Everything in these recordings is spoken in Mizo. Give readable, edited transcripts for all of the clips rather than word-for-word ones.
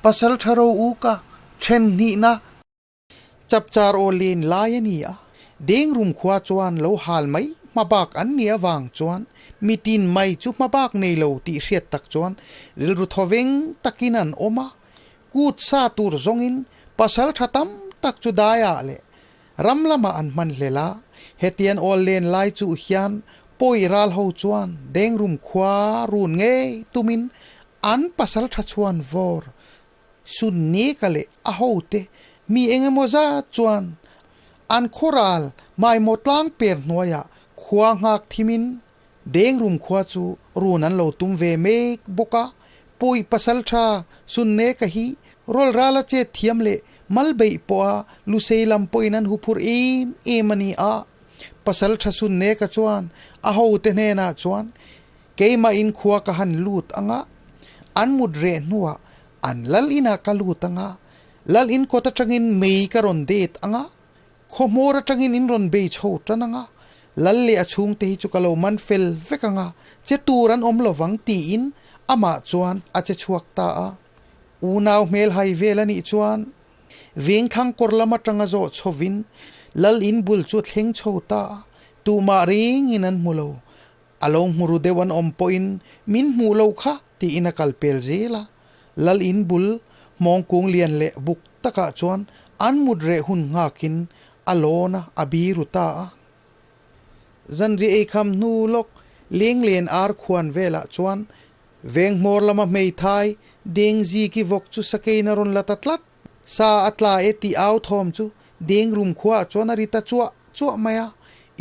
Pasalṭha ro uk a, ṭhen hnihna chapchar aw len lai a ni a. Dengrum khua chuan lo hal mai hmabak an nih avang chuan mitin mai chu hmabak nei lo tih hriat tak chuan rilru thawveng takin an awm a. Kut sa tur zawngin pasalṭha tam tak chu daiah leh Ram lamah an hman hlel a, hetian awl len lai chuh hian pawi ral ho chuan Dengrum khua run ngei tumin an pasal tha chhuan vawr sun neka leh a hote mi eng emaw zat chuan an khaw ral hmaimaw tlang per hnuaiah khua nghak thimin Dengrum khua chu run an lo tum ve mek bawk a, pawi pasal tha sun neka hi rawl rala chet thiam leh mal beih pawha lusei lam pawhin an huphur em em a ni a. Pasal tha sun neka chuan a hote hnenah chuan keimah in khua ka han lut anga, an mut reh hnuah an lal inah ka lut anga, lal in kawt atangin mei ka rawn det anga, Khaw hmawr atangin in rawn bei chho tan anga, Lal leh a chhungte hi chu ka lo man fel vek anga, che tur an awm lovang tiin amah chuan a che chhuak ta a. Unau hmel hai vel a nih chuan vengthlang kawr lam atanga zawh chhovin Lal in bul chu a thleng chho ta a, tuhmah rengin an hmu lo. A lo hmu ru deuh an awm pawhin min hmuh lo kha tiin a kal pel zel a. Lal in bul hmawngkung lian leh buk takah chuan an mut reh hun nghakin a lawn a, a biru ta a. Zanriah eikham hnu lawk lenglen ar khuan velah chuan veng hmawr lama hmeithai deng ziki vawk chu sakein a rawn la ta tlat. Sa a tla e tih au thawm chu deng rum khuaah chuan a ri ta chuah chuah mai a.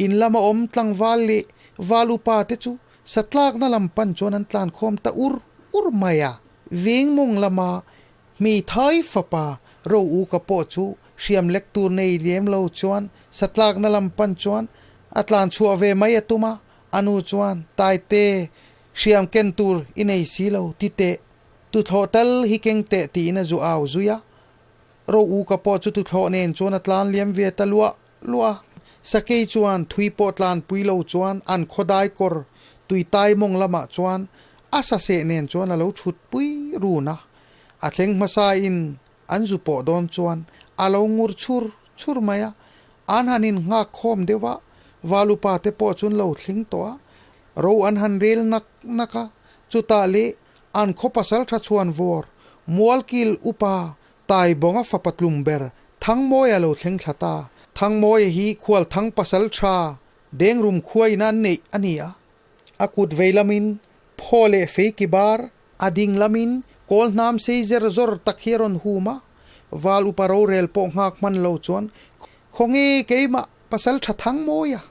In lama awm tlangval leh val upa te chu Satlakna lam pan chuan an tlan khawm ta ur ur mai a. Veng mawng lama hmeithai fapa ro u ka pawh chu hriam lek tur nei lem lo chuan satlakna lam pan chuan a tlan chhuah ve mai a tum a, a nu chuan, Taite, hriam ken tur i nei si lo, ti teh. Tuthlawh tal hi keng teh tiin a zu au zui a. Ro u ka pawh chu tuthlawh nen chuan a tlan liam ve ta luah luah a. Sakei chuan thui pawh tlanpui lo chuan an khawdai kawr tuitai mawng lamah chuan a saseh nen chuan a lo thutpui run a. A thleng hmasa in an zu pawh dawn chuan a lo ngur chhur chhur mai a. An han in nghak khawm deuh a, Valupa te pawh chu an lo thleng tawh a. Ro an han rel nak nak a, chutah leh an khaw pasal tha chhuan vawr Mualkil upa Taibawnga fapa tlum ber Thangmawia lo thleng thla ta. Thangmawia hi Khualthang pasal tha Dengrum khuain an neih a ni a. A kut vei lamin phaw leh fei ki bar, a ding lamin kawl hnam sei zer zawr tak hi a rawn hum a. Val upa rorel pawh nghak hman lo chuan Khawnge keimah pasal tha Thangmawia,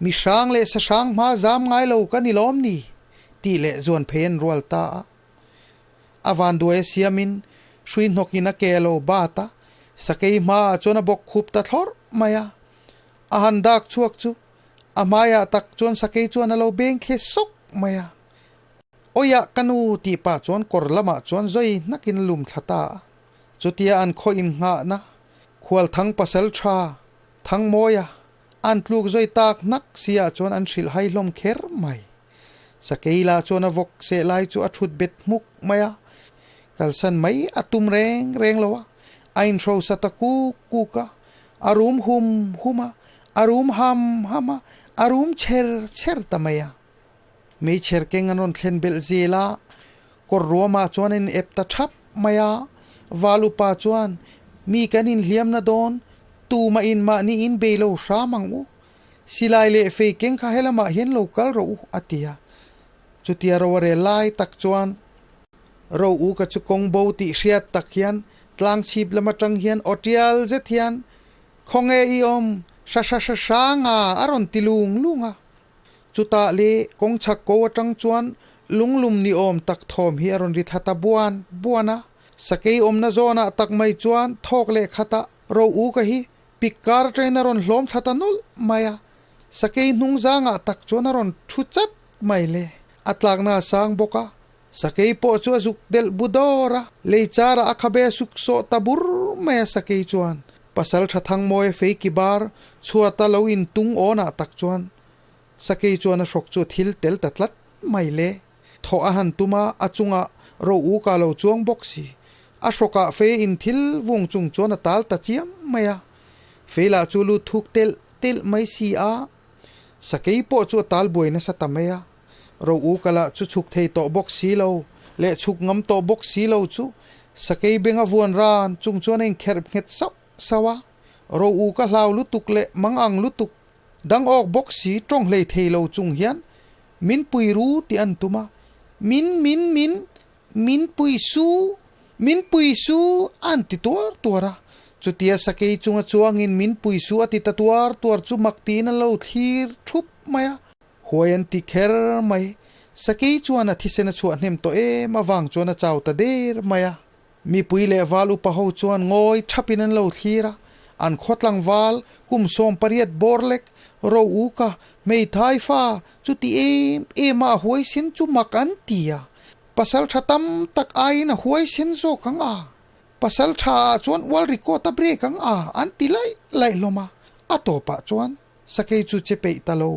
mi hrang leh sa hrang hma zam ngai lo ka ni lawm ni? tih leh zuan phei an rual ta a. A vanduai a siamin hrui hnawkin a ke a lo bat a, sakei hmaah chuan a bawk khup ta thlawrh mai a. A han dak chhuak chu a hmaiah tak chuan sakei chuan a lo beng thle sawk mai a. Awiah ka nu tih pah chuan kawr lamah chuan zawi hnakin lum thla ta a. Chutia an khaw innghahna Khualthang pasal tha Thangmawia an tluk zawi tak hnak siah chuan an hrilh hai hlawm kher mai. Sakei lah chuan a vawk seh lai chu a thut bet hmuk mai a, kalsan mai a tum reng reng lo a, a inhrosa ta kuk kuk a, a rum hum hum a, a rum ham ham a, a rum chher chher ta mai a. Meichher keng an rawn thlen belh zel a, kawr ruamah chuan a in ep ta thap mai a, Val upa chuan mi kan inhliamna dawn, tumah in mahni in bei lo hram ang u, Silai leh fei keng kha helamah hian lo kal rawh u, a ti a. Chutia ro a rel lai tak chuan ro u ka chu kawng bo tih hriat tak hian tlang chhip lam atang hian aw tial zet hian, Khawnge i awm, hra hra hra hrang a, a rawn ti lung lung a. Chutah le kawng chhak ko atang chuan lunglum ni awm tak thawm hi a rawn ri thla ta buan buan a. Sakei awmna zawnah tak mai chuan thawk leh khatah ro u ka hi Pik kar atangin a rawn hlawm thla ta nawlh mai a, sakei hnung zangah tak chuan a rawn thu chat mai le. A tlakna a sang bawk a, sakei pawh chu a zuk delh bu dawr a, lei charah a khabe a suk sawh ta bur mai a sakei chuan pasal tha Thangmawia fei ki bar chhuata lo in tung awnah tak chuan sakei chuan a hrawk chu a thil tel ta tlat mai le. Thawh a han tum a, a chungah ro u ka lo chuang bawk si. A hrawkah fei in thil vung chung chuan a tal ta chiam mai a. Fei lah chu lut thuk telh telh mai si a. Sakei pawh chu a tal buai nasa ta mai a. Ro u ka lah chu chhuk thei tawh bawk si lo leh chhuk ngam tawh bawk si lo chu sakei benga vuan ran chung chuan a inkherh nghet sauh sauh a. Ro u ka hlau lutuk leh mang ang lutuk dang awk bawk si tawng hlei thei lo chung hian min pui ru tih an tum a, Min min min Min pui su, min pui su an ti tuar tuar a. Chutia sakei chunga chuangin min pui su a ti ta tuar tuar chu mak tiin a lo thlir thup mai a. Huai an ti kher mai. Sakei chuan a thisen a chhuah hnem tawh em avang chuan a chau ta der mai a. Mipui leh val upa ho chuan ngawi thapin an lo thlir a. An khaw tlangval kum 18 bawr lek ro uk a, hmeithai fa chuti em em a a huaisen chu mak an ti a. Pasal tha tam tak aiin a huaisen zawk ang a, pasal tha ah chuan ual record a break ang a an ti laih laih hlawm a, a tawpah chuan sakei chu che peih ta lo,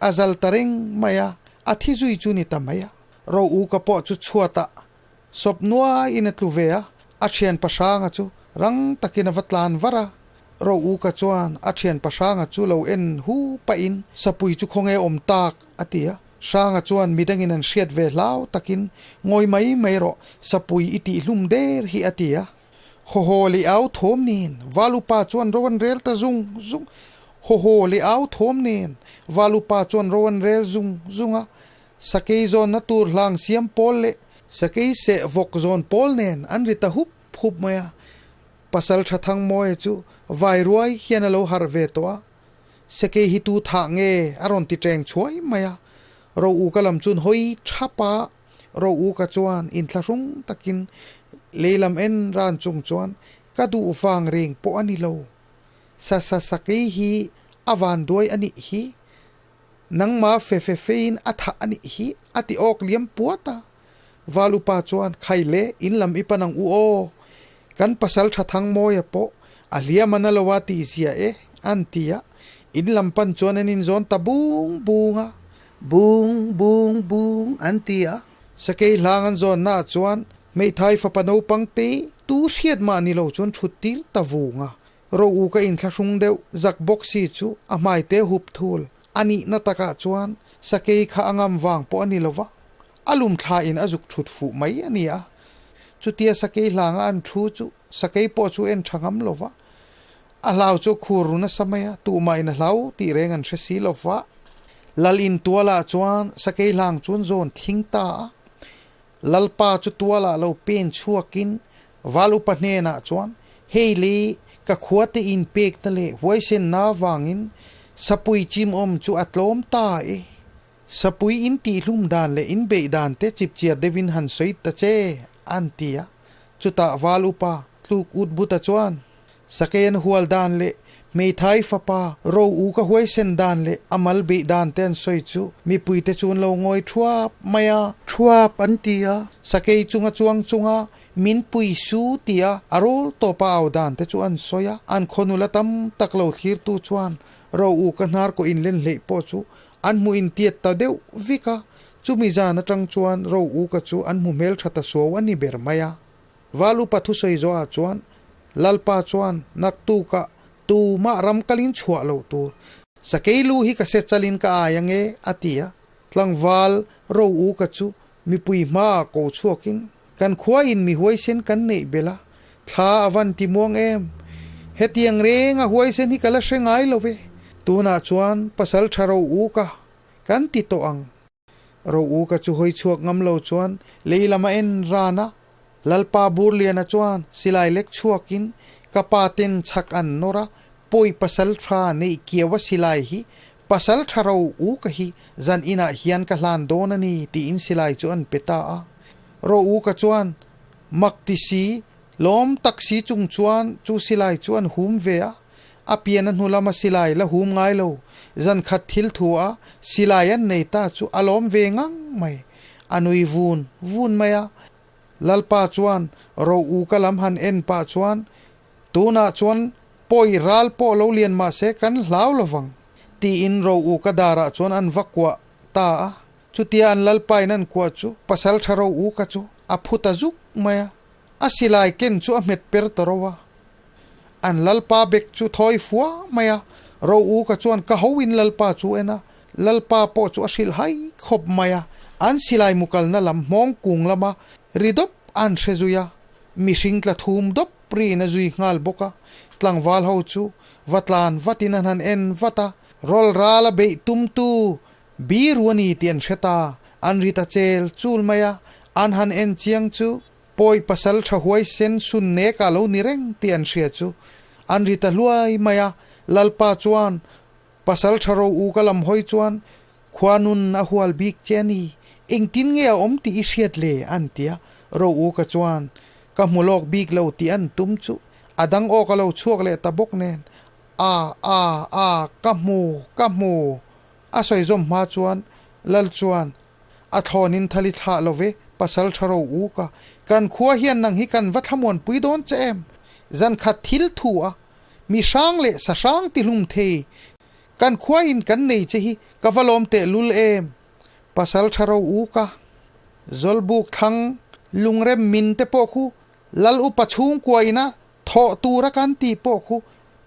a zal ta reng mai a, a thi zui chu ni ta mai a. Ro u ka pawh chu chhuatah sawp nuaiin a tlu ve a, a thian pahranga chu rang takin a va tlan var a, Ro u ka chuan a thian pahranga chu lo en hu pahin sapui chu khawnge awm tak a ti a. Hranga chuan midangin an hriat ve hlau takin ngawi mai mai rawh, sapui i tih hlum der hi a ti a. Haw haw leh au thawm nen Val upa chuan ro an rel ta zung zung. Haw haw leh au thawm nen Val upa chuan ro an rel zung zung a. Sakei zawnna tur hlang siam pawl leh sakei seh vawk zawn pawl nen an ri ta hup hup mai a. Pasal tha Thangmawia chu vai ruai hian a lo harh ve tawh a. Sekei hi tu thah nge? a rawn ti ṭeng chhuai mai a. Ro Uka lam chuan hawi ṭhap a, Ro Uka chuan inthlahrung takin lei lam en ran chung chuan, Ka duh vang reng pawh a ni lo. Sa sa sakei hi a van duai a nih hi. Nangmah fe fe fein a thah a nih hi, a ti awk liam puat a. Val upa chuan, Khai le, in lam i pan ang u aw. Kan pasal tha Thangmawia pawh a hliam a na lo a tih zia e, an ti a. In lam pan chuan an inzawn ta bung bung a. Bung bung bung an ti a. Sakei hlang an zawnnaah chuan hmeithai fapa naupang te tu hriat mah ni lo chuan thut tir ta vung a. Ro u ka inthlahrung deuh zak bawk si chu a hmaite hup thul a nihna takah chuan sakei kha a ngam vang pawh a ni lo va, a lum thlain a zuk thut fuh mai a ni a. Chutia sakei hlanga an thu chu sakei pawh chu en tha ngam lo va, a hlau chu a khur ru nasa mai a, tuhmahin a hlau tih reng an hre si lo va. Lal in tualah chuan sakei hlang chu an zawn thling ta a, Lalpa chu tualah lo pen chhuakin Val upa hnenah chuan, Hei le, ka khuate inpekna leh huaisenna avangin sapui chimawm chu a tlawm ta e. Sapui in tihhlum dan leh in beih dan te chipchiar deuhin han sawi ta che, an ti a. Chutah Val upa tluk ut buta chuan, Sakei an hual dan leh hmeithai fapa ro u ka huaisen dan leh a mal beih dan te an sawi chu mipuite chu an lo ngawi thuap mai a. Thuap an ti a, sakei chunga chuang chunga min pui su tia a rawl tawpa au dan te chu an sawi a. An khawnula tam tak lo thlirtu chuan ro u ka hnar kawh inlen hleih pawh chu an hmu intiat ta deuh vek a. Chumi zan atang chuan ro u ka chu an hmu hmeltha ta suau a ni ber mai a. Val upa thusawi zawhah chuan Lalpa chuan naktukah tumah ram kalin chhuah loh tur sakei lu hi ka se chalin ka ai ange a ti a. Tlangval ro u ka chu mipui hmaah ko chhuakin kan khuain mi huaisen kan neih belh a, thla a van ti muang em? Hetiang renga huaisen hi ka la hre ngai lo ve. Tunah chuan pasal tha ro u ka kan ti tawh ang. Ro u ka chu hawi chhuak ngam lo chuan lei lam a en ran a, Lalpa Burliana chuan silai lek chhuakin ka pa ten chhak an nawr a, pawi pasal tha neih kiau a silai hi pasal tha ro u ka hi zan inah hian ka hlan dawn a ni tiin silai chu an pe ta a. Ro u ka chuan mak ti si, lawm tak si chung chuan chu silai chu an hum ve a, A pian a hnu lama silai la hum ngai lo, zan khat thil thu a silai an nei ta chu a lawm ve ngang mai. A nui vun vun mai a. Lalpa chuan ro u ka lam han en pah chuan, Tunah chuan pawi ral pawh lo lian mah se kan hlau lovang, tiin ro u ka darah chuan an va kuah ta a. Chutia an Lalpain an kuah chu pasal tha ro u ka chu a phu ta zuk mai a. A silai ken chu a hmet per ta ro a. An Lalpa bek chu thawi fua mai a, Ro u ka chuan ka ho in Lalpa chu en a, Lalpa pawh chu a hrilh hai khawp mai a, an silai mu kalna lam hmawng kung lama ri dawp an hre zui a, mihring tla thum dawp riin a zui nghal bawk a, tlangval ho chu va tlan vatin an han en vat a, rawl ral a beih tumtu Biru a ni tih an hre ta, an ri ta chel chul mai a, an han en chiang chu pawi pasal tha huai sen sun nek ah lo ni reng tih an hria chu an ri ta hluai mai a, Lalpa chuan pasal tha ro u ka lam hawi chuan khuanun a hual bik che a ni, engtin nge a awm tih i hriat le an ti a, ro u ka chuan ka hmu lawk bik lo tih an tum chu a dang awk a lo chhuak leh ta bawk nen a a a ka hmu ka hmu A sawi zawm hma chuan Lal chuan, A thlawnin thali thlah lo ve, pasal tha ro u ka. Kan khua hian nang hi kan va thlamuanpui dawn che em? Zan khat thil thu a, mi hrang leh sa hrang ti hlum thei. Kan khua in kan nei che hi ka va lawm teh lul em? Pasal tha ro u ka. Zawlbuk thlang lungrem min te pawh khu Lal upa chhungkua ina Thawh tura kan tih pawh khu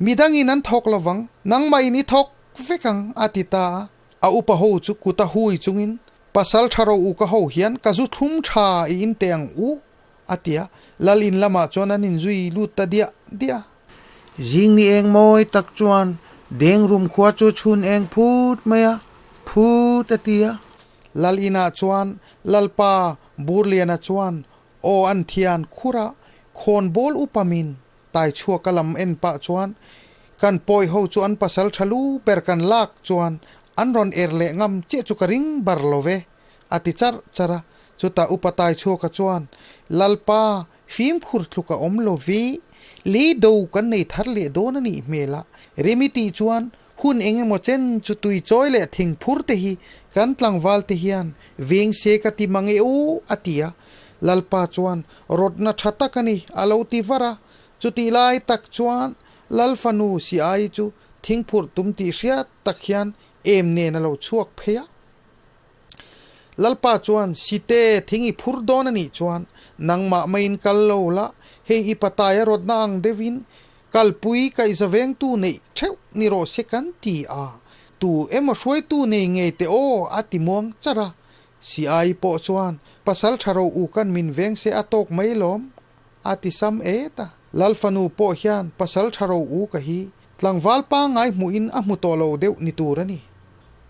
midangin an thawk lovang, nangmahin i thawk vek ang, a ti ta a. A upa ho chu kut a hui chungin, Pasal tha ro u ka ho hian ka zu thlum tha i in teh ang u, a ti a. Lal in lamah chuan an inzui lut ta diah diah a. Zing ni eng mawi tak chuan Dengrum khua chu chhun eng phut mai a, phut a ti a. Lal inah chuan Lalpa Burliana chuan Aw an thian khur a, khawn bawl upa min tai chhuak a lam en pah chuan kan pawi ho chu an pasal tha lu ber kan lak chuan an rawn er leh ngam chiah chu ka ring bar lo ve a ti charh charh a, chutah upa tai chhuaka chuan Lalpa fimkhur thluk a awm lo ve, lei do kan nei thar leh dawn a nih hmel a, remi tih chuan Hun eng emaw chen chu tui chawi leh thing phur te hi kan tlangval te hian veng se ka ti mang e u, a ti a. Lalpa chuan rawtna tha tak a ni, a lo ti var a. Chutih lai tak chuan Lal fanu si ai chu thing phurh tum tih hriat tak hian em nen a lo chhuak phei a. Lalpa chuan, Site, thing i phur dawn a nih chuan nangmah maiin kal lo la, hei i patai a rawtna ang deuhin Kalpui kaihza vengtu neih theuh ni rawh se kan ti a, tu emaw hruaitu nei ngei teh aw a ti muang char a. CI pawh chuan pasal tha ro u kan min veng se a tawk mai lawm a ti sam et a. Lal fanu pawh hian pasal tha ro u ka hi tlangval pangngai hmuhin a hmu tawh lo deuh ni tur a ni.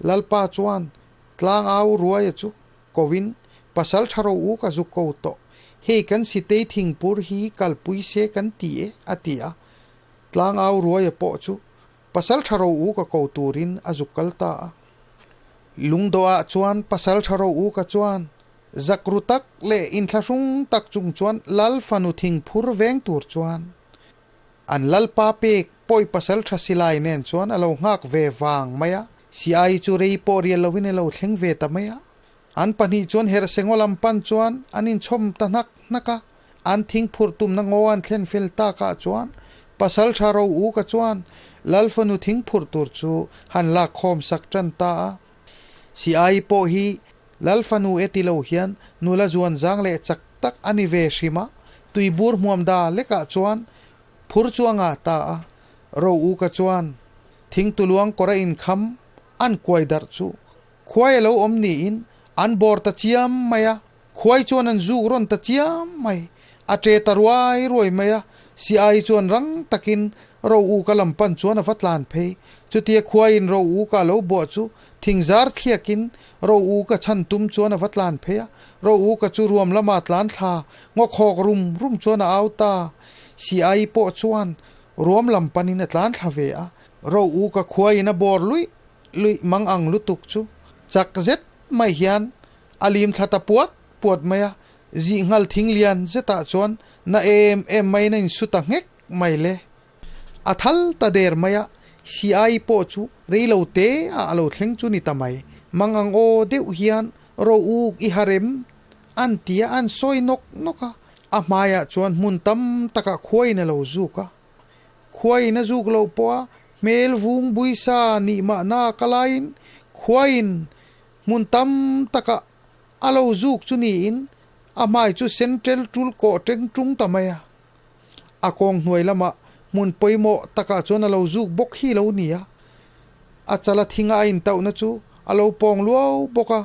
Lalpa chuan tlangau ruaia chu Kowin, pasal tha ro u ka zu ko tawh, hei kan sitei thingpur hi kalpui se kan ti e, a ti a. Tlangau ruaia pawh chu pasal tha ro u ka ko turin a zuk kal ta a. Lungdawhah chuan pasal tha ro u ka chuan zakru tak leh inthlahrung tak chung chuan Lal fanu thingphur veng tur chuan An Lalpa pek pawi pasal tha silai nen chuan a lo nghak ve vang mai a, Siai chu rei pawh rial lovin a lo thleng ve ta mai a. An pahnih chuan Herhsengaw lam pan chuan an inchhawm ta hnak hnak a, an thing phurh tumna ngaw an thlen fel takah chuan pasal tha ro u ka chuan Lal fanu thing phurh tur chu han lak khawm sak tan ta a. Siai pawh hi Lal fanu e ti lo hian nula zuan zang leh chak tak a ni ve hrim a, tuibur hmuam da lekah chuan phur chu a ngah ta a, ro u ka chuan thing tuluang kawr a inkham an kuai darh chu khuai a lo awm niin an bawr ta chiam mai a, khuai chuan an zuk rawn ta chiam mai, a ṭe ta ruai ruai mai a, si ai chuan rang takin ro u ka lam pan chuan a va tlan phei, chutia khuaiin ro u ka lo buah chu thingzar thliakin Ro u ka chhan tum chuan a va tlan phei a, Ro u ka chu ruam lama tlan thla ngaw khawk rum rum chuan a au ta. CI pawh chuan ruam lam panin a tlan thla ve a, Ro u ka khuaiin a bawr luih luih mang ang lutuk chu chak zet mai hian a lim thla ta puat puat mai a, zih nghal thing lian zetah chuan na em em maiin a insu ta nghek mai le. A thal ta der mai a, CI pawh chu rei lo te ah a lo thleng chu ni ta mai. Mang ang aw deuh hian ro uk i harem an ti a, an sawi nawk nawk a. A hmaiah chuan hmun tam takah khuaiin a lo zuk a. Khuaiin a zuk loh pawh a hmel vung buisa nih mahna ka laiin khuaiin hmun tam takah a lo zuk chu niin. A hmai chu sen tel tul kawh teng tung ta mai a. A kawng hnuai lamah hmun pawimawh takah chuan a lo zuk bawk hi lo ni a. A chala thinga a intauhna chu a lo pawng luau bawk a.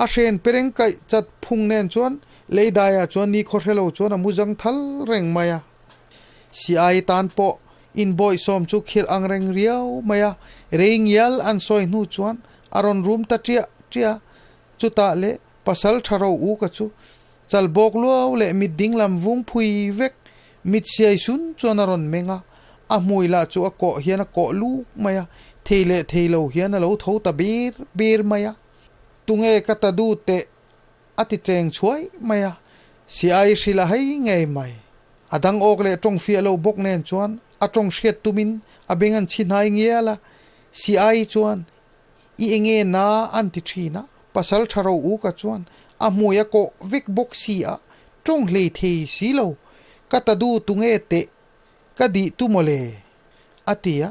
A hren pereng kaih chat phung nen chuan leidaiah chuan nikhaw hre lo chuan a mu zang thal reng mai a. Siai tan pawh inbawihsawm chu khirh ang reng riau mai a, rei ngial an sawi hnu chuan a rawn rum ta ṭiah ṭiah a. Chutah leh pasal ṭha ro u ka chu chal bawk luau leh mit dinglam vung phui vek mit siai sun chuan a rawn meng a, a hmui lah chu a kawh hian a kawh luk mai a, thei leh thei lo hian a lo tho ta bir bir mai a. Tunge ka ta du teh a ti ṭeng chhuai mai a, siai hrilh a hei ngei mai. A dang awk leh ṭawng fiah loh bawk nen chuan a ṭawng hriat tumin a beng an chhi hnai ngial a, siai chuan I enge na an ti ṭhin a, pasal ṭha ro u ka chuan a hmui a kawh vek bawk si a, ṭawng hlei thei si lo, ka ta du tunge teh ka dih tu mawle? a ti a.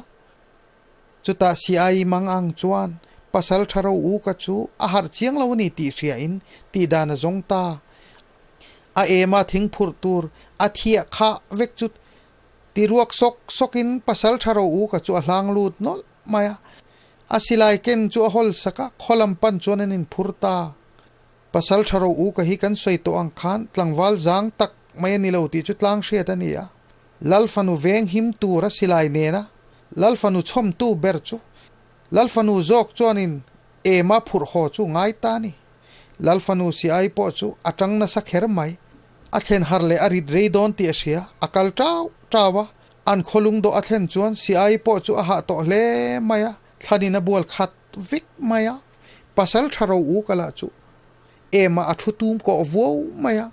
Chutah siai mang ang chuan pasal ṭha ro u ka chu a harh chiang lo a ni tih hriain tihdan a zawng ta. A ema thing phurh tur a thiah khah vek chu ti ruak sawk sawkin pasal ṭha ro u ka chu a hlang lut nawlh mai a. A silai ken chu a hawl sak a, khaw lam pan chuan an inphur ta. Pasal ṭha ro u ka hi kan sawi tawh ang khan tlangval zang tak mai a ni lo tih chu tlang hriat a ni a. Lal fanu veng him tur a silai nena Lal fanu chhawmtu ber chu Lal fanu zawk chuanin ema phurh haw chu ngai ta a ni. Lal fanu si ai pawh chu a tang nasa kher mai. A thlen har leh a rit rei dawn tih a hria, a kal tau tau a. An khawlung dawh a thlen chuan si ai pawh chu a hah tawh hle mai a, thlanin a bual khat vek mai a. Pasal tha ro u ka lah chu ema a thu tum kawh vuau mai a,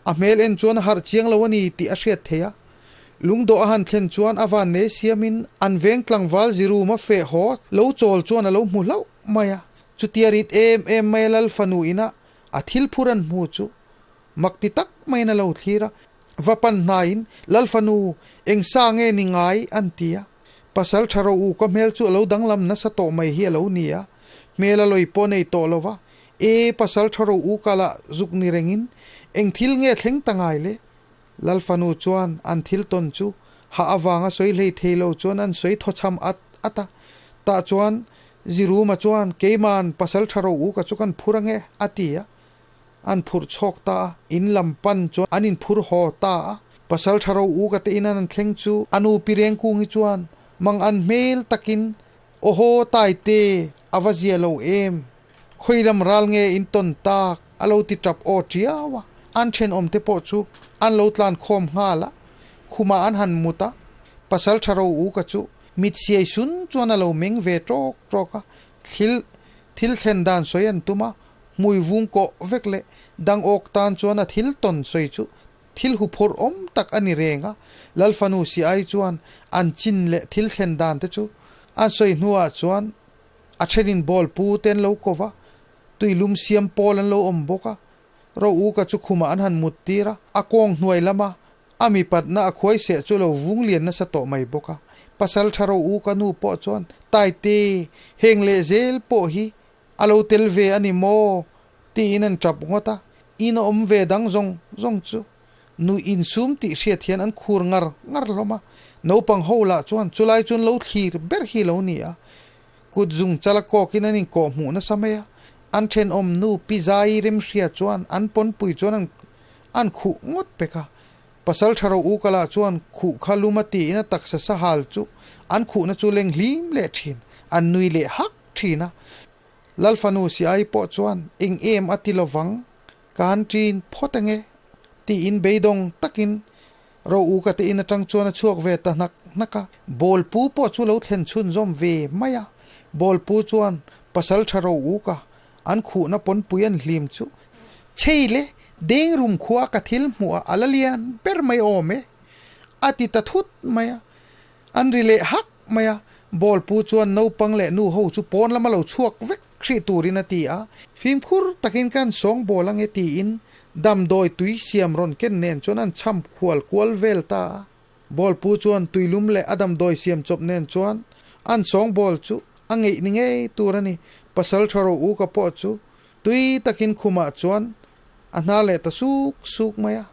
a hmel en chuan a harh chiang lo a ni tih a hriat theih a. Lungdawh a han thlen chuan a van nei siamin an veng tlangval zirum a feh haw lo chawl chuan a lo hmu hlauh mai a. Chutia rit em em mai a lal fanu ina a thil phur an hmu chu mak ti tak maiin a lo thlir a. Va pan hnaiin lal fanu eng sa nge ni ngai an ti a. Pasal tha ro u ka hmel chu a lo danglam nasa tawh mai hi a lo ni a, hmel a lawi pawh nei tawh lo va, E pasal tha ro u ka lah zuk ni rengin eng thil nge thleng ta ngai le? Lal fanu chuan an thil tawn chu hah avanga sawi hlei thei lo chuan an sawi thawchham at at a, tah chuan Ziruma chuan keiman pasal tha ro u ka chu kan phur ange a ti a, An phurh chhawk ta a, in lam pan chuan an inphur haw ta a. Pasal tha ro u ka te in an thleng chu a nu Pi Rengkungi chuan mang an hmel takin, Awhaw Taite, a va zia lo em? Khawi lam ral nge in tawn tak? a lo ti tap aw tiau a. An thenawm te pawh chu an lo tlan khawm nghal a, khumah an han mut a. Pasal tha ro u ka chu mit siai sun chuan a lo meng ve tawk tawk a, thil thil thlen dan sawi an tum a, hmui vung kawh vek leh dang awk tan chuan a thil tawn sawi chu thil hu phawrh awm tak a ni reng a, Lalfanu si ai chuan an chin leh thil thlen dan te chu an sawi hnuah chuan a thenin ball pu te an lo ko va, tuilum siam pawl an lo awm bawk a, ro u ka chu khumah an han mut tir a, a kawng hnuai lama A mipatna a khuai seh chu lo vung lian nasa tawh mai bawk a. Pasal tha ro u ka nu pawh chuan, Taite, heng leh zel pawh hi a lo tel ve a ni maw? tiin an tap ngawt a. In a awm ve dang zawng zawng chu nui insum tih hriat hian an khur ngar ngar hlawm a. Naupang ho lah chuan chulai chuan lo thlir ber hi lo ni a. Kut zung chala kawkin an inkawh hmuh nasa mai a. An thenawm nu Pi Zai Remhria chuan an pawnpui chuan an An khuh ngawt pek a. Pasal tha ro u ka lah chuan khuh kha lum a tiin a taksa sahal chu an khuhna chu leng hlim leh thin, an nui leh hak thin a. Lal fanu si ai pawh chuan eng em a ti lovang, ka han ṭin phawt ange tiin beidawng takin ro u ka te in atang chuan a chhuak ve ta hnak hnak a. Bawlpu pawh chu lo thlen chhunzawm ve mai a. Bawlpu chuan pasal tha ro u ka an khuhna pawnpui an hlim chu Chei le, deng rum khua ka thil hmuh a a la lian ber mai awm e, a ti ta thut mai a. An ri leh hak mai a, ball pu chuan naupang leh nu ho chu pawn lama lo chhuak vek hrih turin a ti a. Fimkhur takin kan sawng ball ange tiin damdawi tui siam rawn ken nen chuan an cham khual kual vel ta a. Ball pu chuan tuilum leh a damdawi siam chawp nen chuan an sawng ball chu a ngeih ni ngei tur a ni. Pasal tha ro u ka pawh chu Tui takin khumah chuan A hnar leh ta suk suk mai a.